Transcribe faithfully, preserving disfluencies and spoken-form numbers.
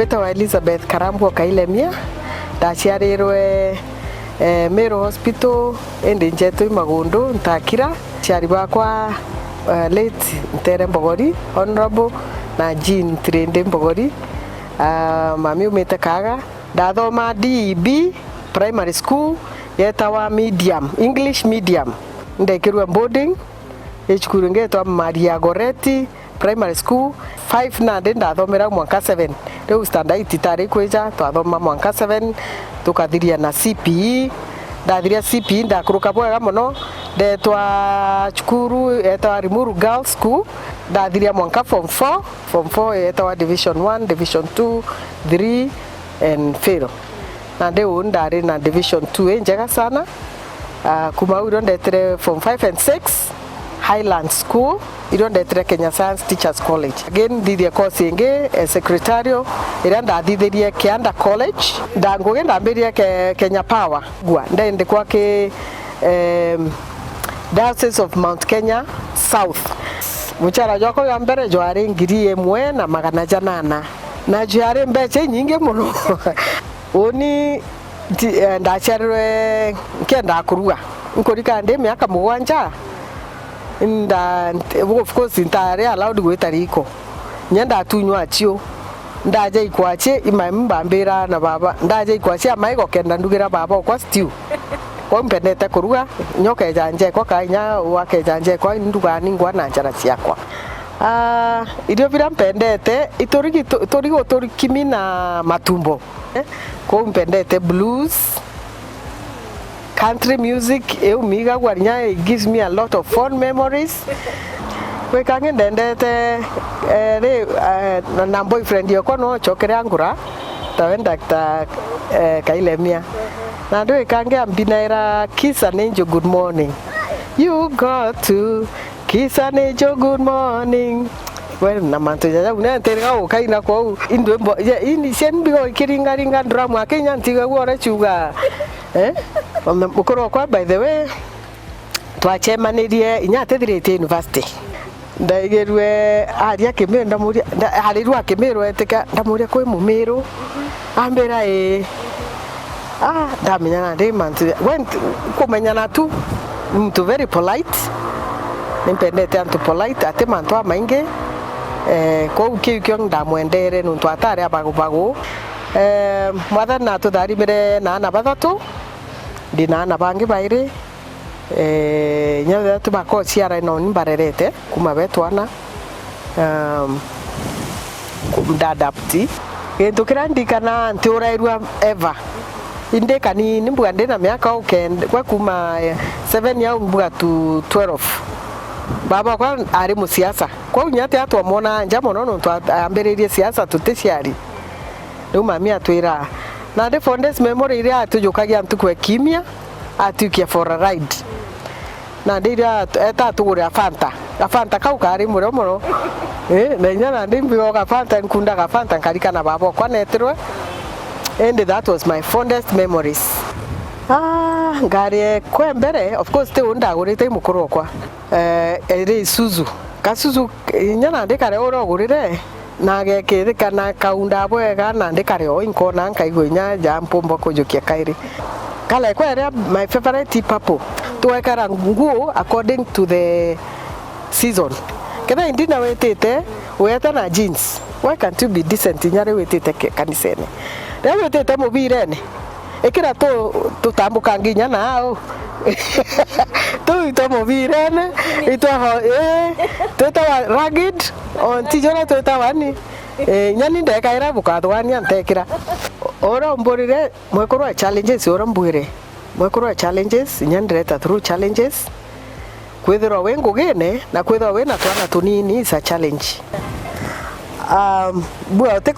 Mbitawa Elizabeth Karambwa Kailemia, ndaciarirwe, eh, Meru Hospital, indi njetwe i Magundu, Ntakira. Aciari bakwa, eh, late Ntere Mbogori, Honourable, na Jean Tirindi Mbogori. Ah, mami umite Kaga. Ndathoma D E B Primary School, yetawa medium, English medium. Ndekirwe boarding, i cukuru ingi yetwa Maria Goretti Primary School. Five nandi ndathomera mwanka seven. Riu standard eight itari kwija, twathoma mwanka seven, tukathiria na C P E. Ndathiria C P E, ndakuruka bwega mono, ndetwa cukuru yetawa Limuru Girls School. Ndathiria mwanka form four, form four yetawa division one, division two, three, and fail. Nandi uu ndari na division two injega sana. Ah, kuma au irio ndetire form five and six, Highland School, irio ndetire Kenya Science Teachers College. Again, nthithie course ingi, eh, secretarial, iria ndathithirie Kianda College. Nda-, ngugi ndambiririe ke-, Kenya Power. Gwa, ndendikwa ki, em, Diocese of Mount Kenya South. Muchara jwakwa jwa mbere jwari ngiri imwe na magana janana. Na jwari mbecha inyingi mono. Uni ti-, eh, ndaciarirwe nkiendaa kuruga. Nkurika ndi miaka mugwanja, nda-, of course, ntari allowed gwita riko. Nya ndatunywa aciu. Ndaja ikwaci, imami mbambira na baba, ndaja ikwaci amaigo kenda ndugira baba okwa stew. Kwou mpendete kuruga, nya ukeja njekwa, ka inya wakeja njekwa, ndugaa ningwa na njara ciakwa. Ah, irio biria mpendete, iturigi tu-, turigu turikimi na matumbo. Eh, kwou mpendete blues, country music, iu migagua nya, it gives me a lot of fond memories. Gwikangi ndendete, eh, ri, eh, na, na boyfriend yokwa no chokere angura, tawe Doctor, eh, Kailemia. Na ndwikangi ambinaira Kiss an Angel Good Morning. You got to Kiss an Angel Good Morning. We, na mantu jaja, une ntirega gukaina kwou. Indwimbo, ye, ini, cia mbigo ikiringaringa drum, akinya ntigagua uria ciuga. Eh? Ona mukuru okwa, by the way, twacemanirie inya atithiritie university. Ndaigirue aria Kimiru, ndamuria, nda-, arirua Kimiru etika, ndamuria, "Kwi Mumiru?" Ambira, "Ii." Ah, ndamenya nandi mantu, we nti-, kumenyana tu, ni muntu very polite. Nimpendete antu polite, ati mantu amaingi. Eh, kwou kiu kio ndamwendere, nontu atari abagubagu. Eh, Mwathani natutharimire na aana bathatu, ndi na aana bangi bairi. Eh, inya bethatu bakociara na uni mbarerete kuma be twana, um, ku-, ndadapt. Gintu kiria ndirikana ntiurairua ever. Indi kanini mbuga ndi na miaka o kenda, gwa kuma, eh, seven au mbuga to twelve. Baba okwa ari musiasa. Kwou inya tia twamwonaa nja mono nontu a-, ambiririe siasa tuticiari. Riu mami atwira. Nandi fondest memory iria atujukagia ntuku e kiumia, atwikia for a ride. Nandi iria at-, eta atugurira Fanta. Ga Fanta kau kari murio muno. Eh, na inya nandi mbigo ga Fanta, nkundaga Fanta, nkarikana baba okwa netirwe. Indi that was my fondest memories. Ah, ngari ekwa mbere, of course, ti uu ndagurite, i mukuru okwa. Eh, iri Isuzu. Ka Isuzu, inya nandi kare uria ugurire, na gekirika na kaunda bwega, nandi kare o inkona nkaigua inya ja mpumba kujukia kairi. Kale kweria my favorite purple. Twekara nguo according to the season. Ketha indi na witite, weta na jeans. Why can't you be decent inya riu witite ke-, kanisene? Riu witite mubirene, ikira tu-, tutambuka nginya nau. Tu itwa mubirene, itwa ho-, ii, twitawa rugged, o nti jona twitawa ni. Ii, inya ni ndekaira bukathugania ntekira. Uria umburire, mwekuru wa challenges, uria mbwire, mwekuru wa challenges, inya ndireta through challenges. Kwithirwa wi ngugine na kwithirwa wina twana tunini is a challenge. Um, bua uti